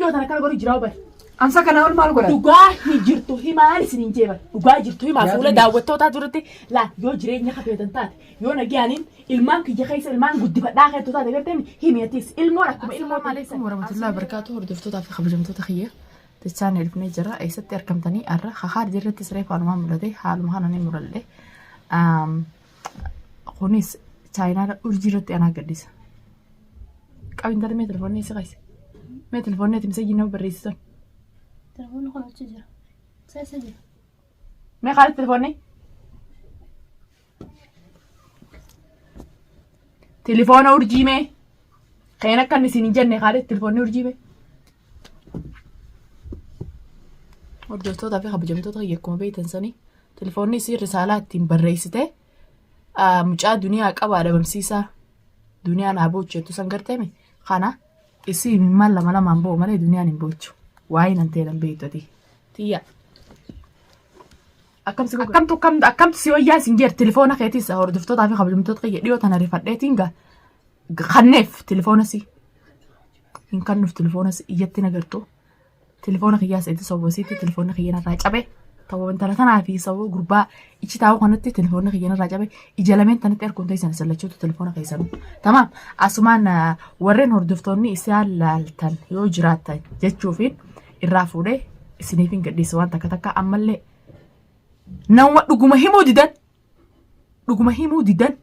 Dhiyoo tana akkana godhu jiraa bari. Ansa kanaa ol maal godhan? Dhugaa hin jirtu himaan isin hin jeeban. Dhugaa jirtu himaa Yaa fuula dunya. daawwattootaa duratti laa yoo jireenya hafeetan taate yoo nagiyaaniin ilmaan kiyya keessa ilmaan guddifadhaa keettu taate gartee himi atis ilmoon akkuma ilmoo Assalaamu alaikum warahmatullahi wabarakatuh hordoftootaa fi kabajamtoota kiyya jechaan dhufnee jira eessatti argamtanii har'a hahaa irratti siree faanumaan mul'ate haaluma kana ni mul'adhe kunis chaayinaadha urjii irratti anaa gaddisa qabin tala mee telefoonni eessa kaise mee telefoonni ati misajii nama barreessisan Telefoonni kun achi jira. Isa eessa jira? mee kaali telefoonni telefoona urjii mee kan akka inni isin hin jenne kaali telefoonni urjii mee Hordoftootaa fi kabajamtoota kiyya akkuma beektan sanii telefoonni isii risaalaa ittiin barreessite mucaa duniyaa qabaa dhabamsiisaa duniyaa naa boochu jettu san garteemi kana isii imimmaan lama lamaan bo'u malee duniyaan hin boochu waa'ee nan ta'e nan beektu ati tiyya. Akkamsi akkamtu akkamtu akkamtu si wayyaa isin jeer telefoona keetis hordoftootaa fi kabajamtoota kiyya dhiyoo tana rifadheetiin gaa kanneef telefoona si hin kannuuf telefoona si iyyatti nagartu telefoona kiyyaas itti sobosiitti telefoonni kiyya narraa cabe ta'uu intala tanaa fi sababa gurbaa ichi taa'u kanatti telefoonni kiyya narraa cabe ija lameen tanatti arguun teessan isin lachuutu telefoona keessanuu tamaam asumaan warreen hordoftoonni isaan laaltan yoo jiraattan jechuufiin irraa fuudhee isiniif hin gadhiisa waan takka takka ammallee nama dhuguma himuu didan dhuguma himuu didan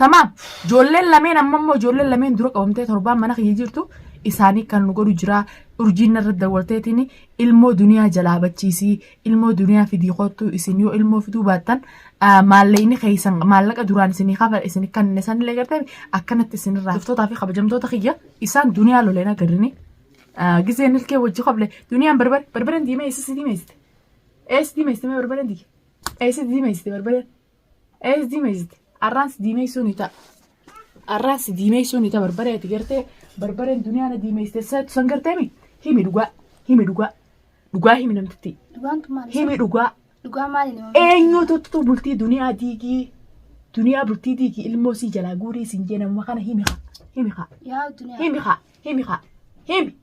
tamaam ijoolleen lameen amma immoo ijoolleen lameen dura qabamtee torbaan mana kiyya jirtu isaanii kan nu godhu jira urjiin narra dawwalteetiin ilmoo duniyaa jalaa bachiisii ilmoo duniyaa fidii kottu isin yoo ilmoo fiduu baattan maallaqni keessan maallaqa duraan isinii kafa isin kan sanillee gartee akkanatti isinirraa hordoftootaa fi kabajamtoota kiyya isaan duniyaa loleen agarrini gizeen ilkee wajji qoble duniyaan barbare barbaren diimee eessa si diimeessite eessa diimeessite mee barbaren diige eessa diimeessite barbaren eessa diimeessite arraan si diimeessuu ni ta'a arraan si diimeessuu ni ta'a barbaree ati gartee barbareen duniyaa na diimeessite seetu san gartee mi himi dhugaa himi dhugaa dhugaa himi namtitti Dhugaan tun maali? himi dhugaa Dhugaa maali nama? eenyutu bultii duniyaa diigii duniyaa bultii diigii ilmoo sii jalaa guurii siin jee namuma kana himi haa himi haa Yaa duniyaa. himi haa himi haa himi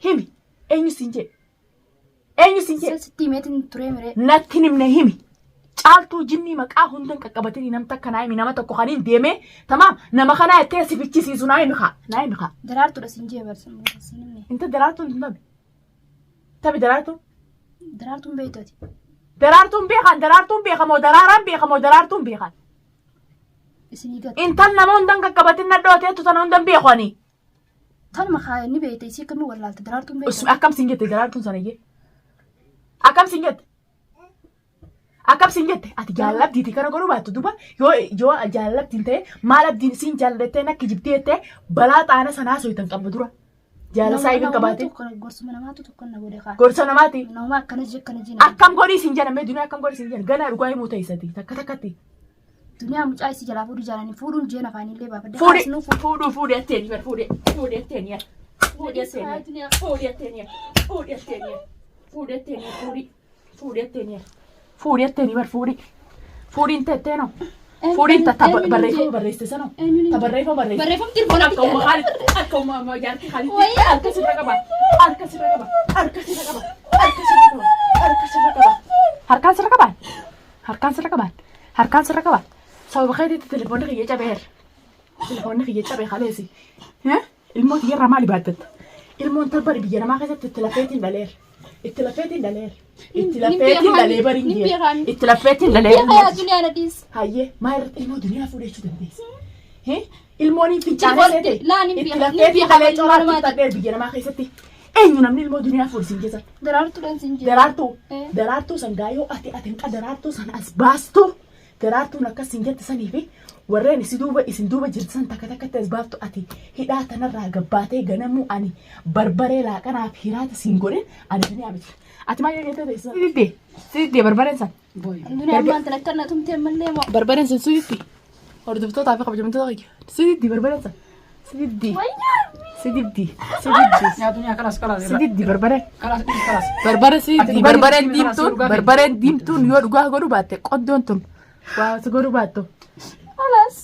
himi eenyu siin jee eenyu siin jee Isa sitti himeetiin turee miree. natti himne himi caaltuu jinnii maqaa hundan qaqqabatanii nam takka naa himi nama tokko kan hin deemee tamaam nama kanaa ittee si fichisiisu naa himi haa naa himi haa Daraartuudha siin jee barsiin himne. inta daraartuun hin tabe tabe daraartuun Daraartuun beektu ati. daraartuun beekan daraartuun beekamoo daraaraan beekamoo daraartuun beekan Isinii gatu. intal nama hundan qaqqabatin nadhooteettu tana hundan beeku ani Tanuma kaa ni beekte isii akkamii wallaalte daraartuun beektu. Akkam siin jette daraartuun sana iyyee akkam siin jette akkam siin jette ati jaalladhiiti kana godhuu baattu duba yoo yoo jaalladhiin ta'e maal abdiin siin jaallattee nakki jibdee jettee balaa xaana sanaa soyitan qabdu dura jaalasaa eegan qabaate Gorsuma namaatu tokko na godhe kaa. gorsa namaati Nama akkana jee akkana jee. akkam godhii siin jedhan mee duniyaa akkam godhii siin jedhan ganaa dhugaa himuu ta'isati takka takkatti Duniyaa mucaa isii jalaa fuudhuu jaalanii fuudhuun jeen afaanillee baafadde. fuudhi Kaasnuu fuudhu. fuudhuu fuudhi atteeni bar fuudhi fuudhi atteeni yaa fuudhi atteeni yaa fuudhi atteeni yaa fuudhi atteeni yaa fuudhi atteeni yaa fuudhi fuudhi atteeni yaa fuudhi atteeni bar fuudhi fuudhi hin teetteenoo fuudhi hin tatta barreeffama barreessite sanoo ta barreeffama barreessite Barreeffamti telefoona akka umma Khaalid akka umma jaartii Khaalid harka sirra qaba harka sirra qaba harka sirra qaba harka sirra qaba harka sirra qaba harkaan sirra qabaan harkaan sirra qabaan harkaan sirra qabaan sababa keetiitti telefoonni kiyya cabeera telefoonni kiyya cabe kaleesi ilmoo tiyyarraa maali baaddatta ilmoon talbari biyya namaa keessatti itti lafeetiin dhaleera itti lafeetiin dhaleera itti lafeetiin dhalee bariin jira itti lafeetiin dhalee Yaa duniyaa na dhiis. Hayyee maal irratti ilmoo duniyaa fuudhee jechuu dandeessa? Hee? Ilmoon hin fincaanee seete Laa, ni itti beeka- ni lafeetiin beeka dhalee ilmoo coraatti namaati. tadhee biyya namaa keessatti eenyu namni ilmoo duniyaa fuudhe siin keessan? Daraartuudhaan siin jee. Daraartuu Eh. daraartuu san gaayoo ati ati hinqa daraartuu san as baastu daraartuun akkas siin jette sanii fi warreen isi duuba isin duuba jirtu san takka takkatti as baaftu ati hidhaa tanarraa gabbaatee ganamuu ani barbaree laaqanaaf hiraata siin godhin ani duniyaa miti. Ati maal jettee teessa? Si diddee si diddee barbareen san. Duniyaa ammaan tana akka na tumtee ammallee moo. Barbareen sun siditti hordoftootaa fi kabajamtoota kiyya siditti barbareen sun siditti siditti siditti Yaa duniyaa kalas kalas. siditti barbareen Kalas kalas. barbareen Ati siditti dhugaa barbareen jirtu kalas, diimtuun dhugaa feeti. barbareen diimtuun yoo dhugaa godhu baatte qoddoon tun waa si godhu baattu Alas.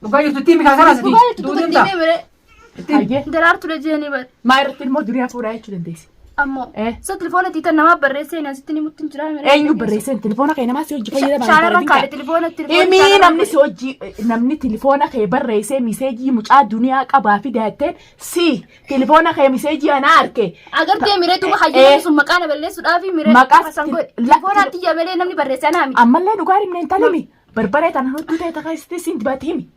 Dhugaa jirtu itti himi kalas ati. Dhugaa jirtu Duutiin tokko ta'a. deemee miree. Itti himi. Hayyee. Daraartuudha jeeni bar. Maa irratti ilmoo duniyaa fuudhaa jechuu dandeessi. Ammoo. Eh. Isa telefoona tiitan namaa barreessee asitti ni mutti hin jiraa. Eenyu barreesseen telefoona kee namaa si hojii fayyadamaa Shaanarran kaadhe telefoona telefoona. Himii namni si hojii namni telefoona kee barreessee miseejii mucaa duniyaa qabaa fi daatteen si telefoona kee miseejii ana arke. Agartee miree duuba Eh. hayyuu sun maqaa na balleessuudhaaf miree Maqaa san godhe. la- Telefoona tiyya malee namni barreesse anaa miti. Ammallee dhugaa himne hin talimi. Barbaree tana hudduu ta'e takka siin dibaate himi.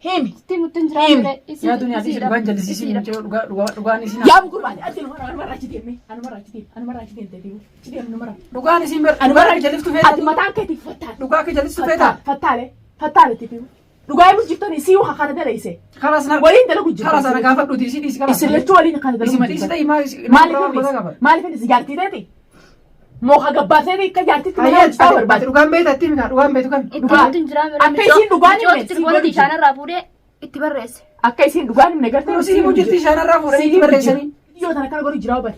Himi. Itti mutti hin jiraa Himi. miree. Yaa duniyaa dhiisi dhugaan jallisiisin mucayyoo dhugaa dhugaa dhugaan isin Yaa gurbaate ati anumarraa achi deemee anumarraa achi deemi anumarraa achi deemtee deemu achi deemu numarraa. Dhugaan isin bar dhugaa akka jalliftu feeta. Ati mataan keetiif fattaan. Dhugaa akka jalliftu feeta. Fattaale fattaale tifi. Dhugaa himu jirtani si'uu kana daleesse. Kalaas na Waliin dalagu jirtu. Kalaas ana gaafadhuuti isin dhiisi kalaas. Isin lachuu waliin kana dalagu Isin dhiisi ta'ii maal Maaliif hin maaliif hin jaartii teeti? Moo ka gabbaasee akka jaartitti mana Hayyee hojjetaa ati barbaade. dhugaan beekta itti himi dhugaan beektu kami. Itti Dhugaa. mutti hin jiraa miree. Akka isiin dhugaan himne, Micooti telefoona si godhu shaanarraa fuudhee itti barreesse. Akka isiin dhugaan himne gartee. Yeroo siin hojjetti shaanarraa fuudhanii itti barreessanii. Yoo tana kana godhu jiraa bari.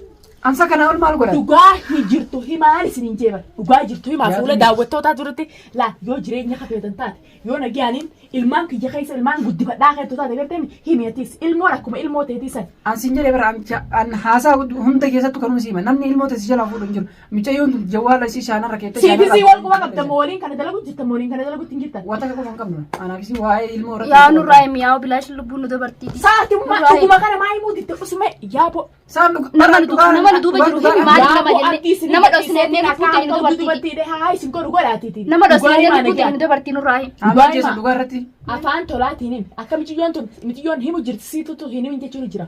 Ansa kanaa ol maal godhan? Dhugaa hin jirtu himaan isin hin jeeban. Dhugaa jirtu himaa Yaa fuula dunyaa. daawwattootaa duratti laa yoo jireenya kafeetan taate yoo nagayaniin ilmaan kiyya keessa ilmaan guddifadhaa keettu taate gartee himi atiis ilmoon akkuma ilmoo teetii san. An siin jedhee bara an haasaa hunda keessattu kanuma siima namni ilmoo teessi jalaa fuudhu hin jiru. Mucayyoon tun jawwaala isii shaanarra keettee Siifisii wal quba qabda moo waliin kana dalagu jirta moo waliin kana dalagutti hin jirtan. Wanta akka qofa hin qabnu. Anaaf isii waa'ee ilmoo irratti. Yaa nurraa himi yaa bilaash lubbuun nu dabartiiti. Sa'aatimmaa Nurraa himi. dhuguma kana maa himuu ditte usume yaaboo. Saan Nama nu duuba nama nu duuba jiru himi maaliif nama Yaaboo abdii jenne isin nama dhoksine jennee lubbuu ta'e nu dabartiiti. dubartiidhe haa isin godhu godhaatiiti. Nama dhoksine jennee lubbuu ta'e nu dabartii nurraa himi. Dhugaa jeessa dhugaa irratti. Afaan tolaatiin himi. Akka miciyyoon tun miciyyoon himu jirti siitutu hin himin jechuun jira.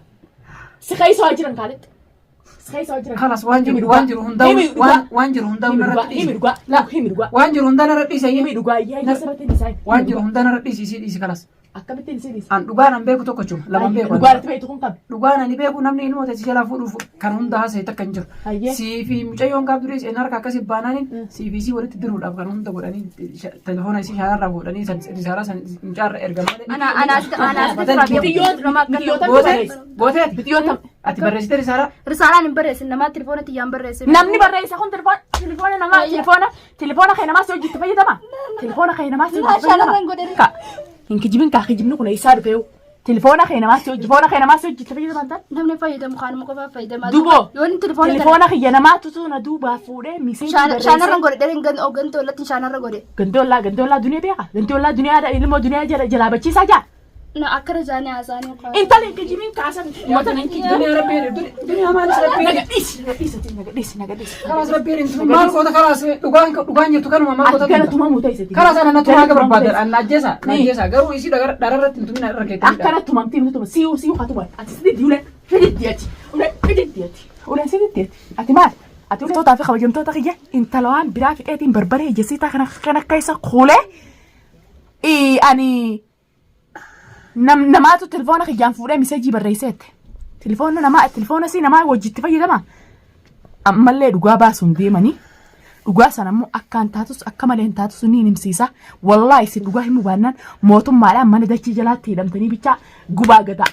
Si keessa waa jiran kaaletti. Si keessa waa jiran. Kalas waan jiru waan jiru hundaa Himi dhugaa. waan waan jiru hundaa Himi dhugaa. narratti Himi dhiisi. dhugaa. Laa himi dhugaa. Waan jiru hundaa narratti dhiisi. Himi dhugaa. Yaa ija sabatti isaa. Waan jiru hundaa narratti dhiisi isii dhiisi kalas. Akkamittiin isin dhiisi? An dhugaan an beeku tokko jechuudha. Lama beeku. Dhugaa irratti beektu kun qabi. Dhugaan ani beeku namni ilmoo teessi jalaa fuudhuuf kan hunda haasa'e takka hin jiru. Hayyee. Sii fi mucayyoon gaaf durii isheen harka akkasii baanaaniin sii fi isii walitti diruudhaaf kan hunda godhanii telefoona isii shaanarraa fuudhanii san risaalaa san mucaarra ergan malee. Ana anaas anaas turaa Biyyoota Gootee gootee ati Biyyoota ati barreessite risaalaa. Risaalaan hin barreessin namaa telefoona tiyyaan barreessin. Namni barreessa kun telefoona telefoona namaa telefoona telefoona kee namaa si hojiitti fayyadama. Telefoona kee namaa si hojiitti Shaanarraan godhe. Ka hin kijibin kaa kijibni kun eessaa dhufeewu. Telefoona kee namaa si hojii telefoona kee namaa si hojiitti fayyadaman taate. Namni fayyadamu kaanuma qofaaf fayyadama. Duboo Yoo inni telefoona telefoona kiyya namaa tutuu na duubaa fuudhee miseejii Shaanarraan barreessee. godhe dhereen gantoo irratti shaanarra godhe. Gandoollaa gandoollaa duniyaa beeka gandoollaa duniyaa ilmoo duniyaa jala jalaa bachiisaa jaa. Na akkana jaanii haasa'anii kaa. Intala hin kijibin kaasan uummata hin kijibin. Duniyaa rabbi duniyaa maalis rabbi Naga dhiisi naga dhiisi naga dhiisi naga dhiisi. kalaas rabbi maal goota kalaas dhugaan dhugaan jirtu kanuma maal goota. Ati gara tumamuu ta'e. Kalaas ana natu haa barbaadan an ajjeesa na ajjeesa garuu isii dhararratti hin tumina irra keettee. Akkana tumamtii nuti tuma si'uu si'uu haa tuman. Ati sitti ulee fiditti ati ulee fiditti ati ulee sitti ati ati maal? Ati ulee fi kabajamtoota kiyya intala waan biraa fidheetiin barbaree ijjisiitaa kana kana keessa kuulee ani namaatu telefoona kiyyaan fuudhee miseejii barreesseette. Telefoona namaa telefoona si namaa wajjitti fayyadama. Ammallee dhugaa baasuun deemanii dhugaa sana immoo akkaan taatus akka malee hin taatus ni himsiisa. Wallaahi isin dhugaa himuu baannaan mootummaadhaan mana dachii jalaatti hidhamtanii bichaa gubaa gataa.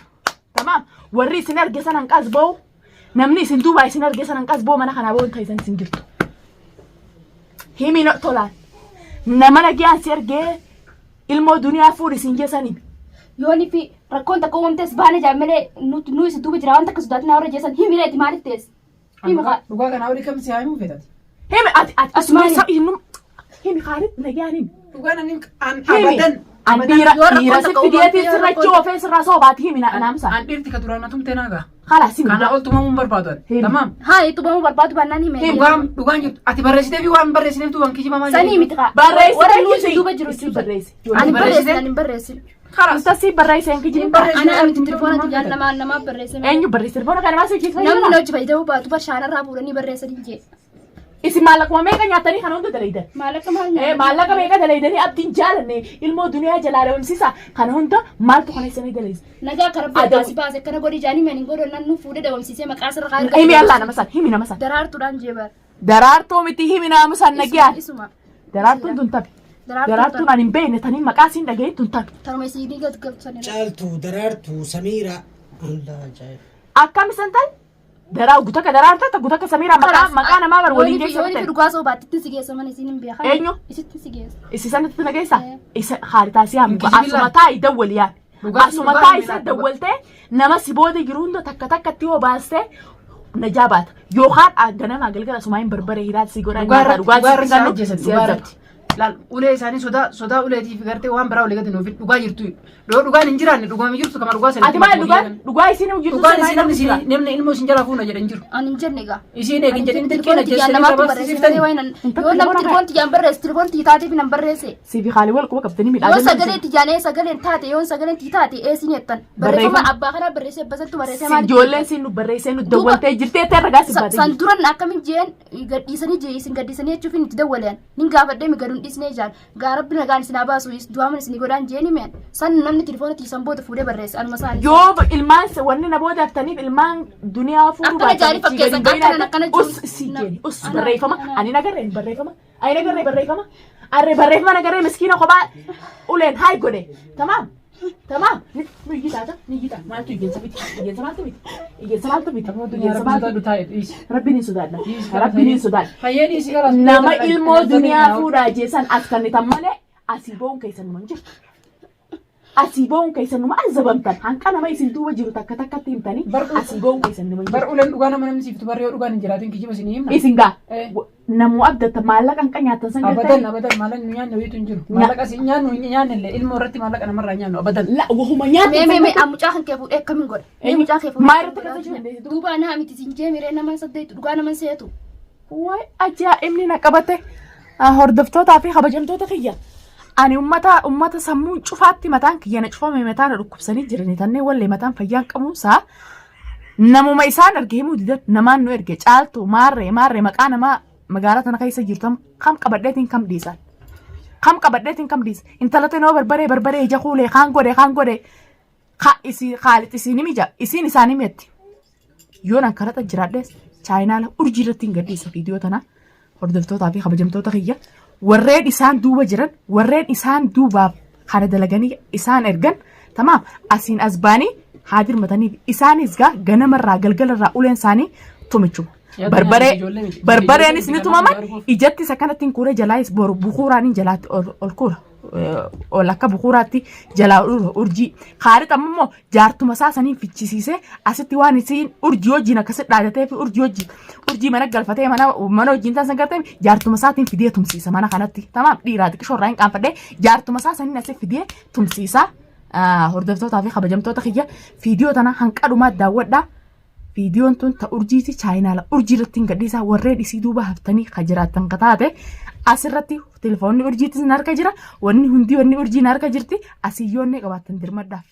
Tamaam warri isin arge sana hin qasba'u namni isin duubaa isin arge sana hin qasba'u mana kanaa ba'uun ta'isan isin jirtu. Himi tolaan nama nagayaan si argee ilmoo duniyaa fuudhi isin jeessanii. Yooni fi rakkoon takka uumamtes baane jaa malee nu isa duuba jira waan takka sodaatinaa warra jeessan himireeti maaliif teesse? Himi kaa. Dhugaa kanaa olii kam si haa himuu feetati? Himi ati ati Asumaani. asuma himi himi Khaalid nagayaan himi. Dhugaan ani an Himi. abadan An dhiira Yoo rakkoon dhiira takka sitti dhiyeetiin uumamte, yoo sirrachi rakkoon- oofee sirraa soobaati himi naamsa. An dhiirti ka duraan na tumte naa gaa. Khalaas himi. Kana ol tumamuun barbaadu ani. Himi. Tamaam. Haa tumamuu barbaadu baannaan hime. Dhugaan dhugaan jirtu ati barreessitee fi waan barreessineef waan kijibamaa Sanii miti kaa. Barreessitee Warra nu isa jirti. duuba jiru Isin barreesse. Ani Barreessitee? barreessin ani hin barreessin. Kalaas. Inta si barreesse hin kijibin. Ana miti telefoona tiyyaan namaa namaa barreesse. Eenyu barreesse telefoona kana namaa si hojii Namni na hojii fayyadamuu baatu bar shaanarraa fuudhanii barreessanii jee. Isin maallaquma meeqa nyaatanii kana hunda dalaydan? Maallaqa maal Eh, nyaata? maallaqa meeqa dalaydanii abdiin jaalanne ilmoo duniyaa jalaa dhabamsiisa kana hunda maaltu kana isanii dalaysa? Nagaa kara Adamu. baasi baase akkana godhi jaanii mani godhan nan nu fuudhee dhabamsiisee maqaa sirra kaa Himi allaa nama san himi nama san. Daraartuudhaan jee bar. Daraartuu miti himi nama san nagiyaan. Isuma. Daraartuun tun tabi. Daraartuun ani hin beekne taniin maqaa siin dhagahin tun tabi. Tarma isinii gad galchanii. Caaltuu, Daraartuu, Samiiraa. Allah ajaa'ib. Akkam isan tan? Daraa gutaka daraartuu takka gutaka Samiiraa maqaa maqaa namaa bar waliin geessa Yooni fi bitan. dhugaa soo baatti si geessa mana isin hin beekan. Eenyu? Isitti si geessa. Isi sanitti na geessa? Eh. Isa haalitaasii haa Hin kijibin asuma taa'i dawwali yaa. Dhugaan- Asuma dhugaan taa'isa miidhaa- dawwaltee nama si booda jiru hunda takka takkatti yoo baastee najaa baata. Yookaan ganamaa galgala asumaa hin barbaree hiraat si godhan Dhugaa nyaata irratti dhugaa dhugaa sitti irratti isaan kennu ajjeesan si dhugaa azabdi. irratti. Laal ulee isaanii sodaa sodaa uleetiif gartee waan biraa olii gadi nuuf dhugaa jirtu. Yoo dhugaan hin jiraanne dhugaan jirtu kama dhugaa sana. Ati maal dhugaan dhugaa isiin hin jirtu Dhugaan sana isin namni isin namni ilmoo isin jalaa fuuna jedhan jiru. Ani hin jenne egaa. Isiin eegin jedhin Telefoon xiqqeen tiyyaan ajjeessanii namaatu sababa barreesse malee siftanii. waan yoo namni telefoon tiyyaan barreesse telefoon tiyyi taateef nan barreesse. Siif haalii wal quba qabdanii Yoo midhaaganii. sagalee tiyyaan ee sagaleen taate yoo sagaleen tiyyi taate ee siin jettan. Barreeffama abbaa kanaa barreesse abbaa santu barreesse maali? Ijoolleen siin nu barreessee nu dawwaltee jirtee ta'e ragaa si baatee San jirti. duran akkamin jeen gadhiisanii jee isin gadhiisanii jechuuf itti dawwaleen nin gaafadhee mi gaduun dhiisnee jaan gaa rabbi nagaan isin haa baasu du'aaman isin godhaan jeen himeen san namni telefoona tiisan booda fuudhee barreesse anuma isaanii. Yoo ilmaan wanni na booda haftaniif ilmaan duniyaa fuudhuu Akkana jaarii fakkeessan, akkana akkana jiru. Us si jeeni us barreeffama ani nagarree barreeffama ani nagarree barreeffama arre barreeffama nagarree miskiina kophaa uleen haay godhe tamaam tamaam ni ni taata ni yita maaltu iyyensa miti iyyensa maaltu miti iyyensa maaltu miti iyyensa maaltu miti rabbiin hin sodaadha rabbiin hin sodaadha. Fayyeen isii karaa. Nama ilmoo duniyaa fuudhaa jeessan as kennitan malee asii ba'uun keessan numa hin jirtu. Asii ba'uun keessan numa azabamtan hanqa nama isin duuba jiru takka takkatti himtanii asii ba'uun keessan numa hin Bar jirtu. uleen dhugaa nama namni siiftu bar yoo dhugaan hin jiraatin kijiba isin himna. Isin gaa Eh. namuu abdatta maallaqa hanqa nyaattan san Abadan galtanii. abadan maallaqa nu nyaanne wayiitu hin jiru. Maallaqa isin nyaannu hin nyaanne illee ilmoo irratti maallaqa namarraa nyaannu abadan. La wahuma Mee nyaattan mee san mee galtanii. mucaa kan kee fuudhee akkamiin godha? Mee Eenyu? mucaa kee fuudhee. Maa irratti akkasii dandeessi? Duuba naa miti siin jee miree nama saddeetu dhugaa nama seetu. Waay ajaa'ibni na qabate hordoftootaa fi kabajamtoota kiyya. Ani ummata ummata sammuu cufaatti mataan kiyya na cufame mataan na dhukkubsanii jirani tannee wallee mataan fayyaan qabuunsaa namuma isaan erge himuu didan namaan nu erge caaltu maarree maarree maqaa namaa magaalaa tana keessa jirtu kam qabadheetiin kam dhiisan. Kam qabadheetiin kam dhiisa intala tanoo barbaree barbaree ija kuulee kaan godhe kaan godhe ka isii kaalix isii ni mija isiin isaanii mi'atti. Yoon an karaxa jiraadhes chaayinaala urjii irratti hin gadhiisa viidiyoo tana hordoftootaa fi kabajamtoota kiyya warreen isaan duuba jiran warreen isaan duubaaf kana dalaganii isaan ergan tamaam asiin as baanii haa dirmataniif isaanis gaa ganamarraa galgalarraa uleen isaanii tumichuma. Barbaree barbareenis ni tumaman ijattis akkanatti hin kuure jalaayis boru bukuuraan jalaatti ol kuura. Ol akka bukuuraatti jalaa urjii. Kaalix amma immoo jaartuma isaa saniin fichisiisee asitti waan isiin urjii wajjin akkasitti dhaadatee fi urjii wajjin urjii mana galfatee mana mana wajjin taasisan gartee jaartuma isaatiin fidee tumsiisa mana kanatti. Tamaam dhiiraa xiqqishoo irraa hin qaanfadhee jaartuma isaa saniin asitti fidee tumsiisa. Hordoftootaa fi kabajamtoota kiyya viidiyoo tana hanqa dhumaa daawwadhaa. Viidiyoon tun ta urjiiti chaayinaala urjii irratti hin gadhiisaa warreen isii duuba haftanii ka jiraattan ka taate asirratti telefoonni urjiitis na harka jira wanni hundi wanni urjii na harka jirti asii yoonnee qabaattan dirmadhaaf.